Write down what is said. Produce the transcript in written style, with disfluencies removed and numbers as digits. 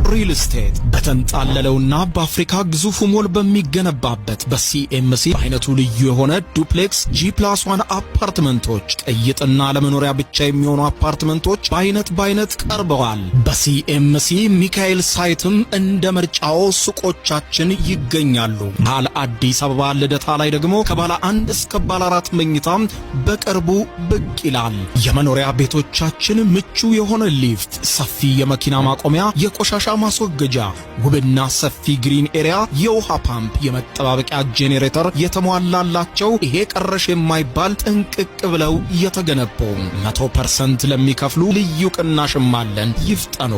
ሪል ስቴት በተንጣለለውና በአፍሪካ ግዙፉ ሞል በሚገነባበት በሲኤምሲ በአይነቱ ልዩ የሆነ duplex፣ G+1 አፓርትመንቶች፣ ቅይጥና ለመኖሪያ ብቻ የሚሆኑ አፓርትመንቶች በአይነት በአይነት ቀርበዋል። በሲኤምሲ ሚካኤል site ም እንደ ምርጫዎ ሱቆቻችን ይገኛሉ። መሃል አዲስ አበባ ልደታ ላይ ደግሞ ከባለ አንድ እስከ ባለ አራት መኝታ በቅርቡ ብቅ ይላል። የመኖሪያ ቤቶቻችን ምቹ የሆነ ሊፍት፣ ሰፊ የመኪና ማቆሚያ፣ የቆሻሻ ማስወገጃ፣ ውብና ሰፊ green area፣ የውሃ ፓምፕ፣ የመጠባበቂያ ጄኔሬተር የተሟላላቸው፣ ይሄ ቀረሽ የማይባል ጥንቅቅ ብለው የተገነቡ፣ 100% ለሚከፍሉ ልዩ ቅናሽም አለን። ይፍጠኑ።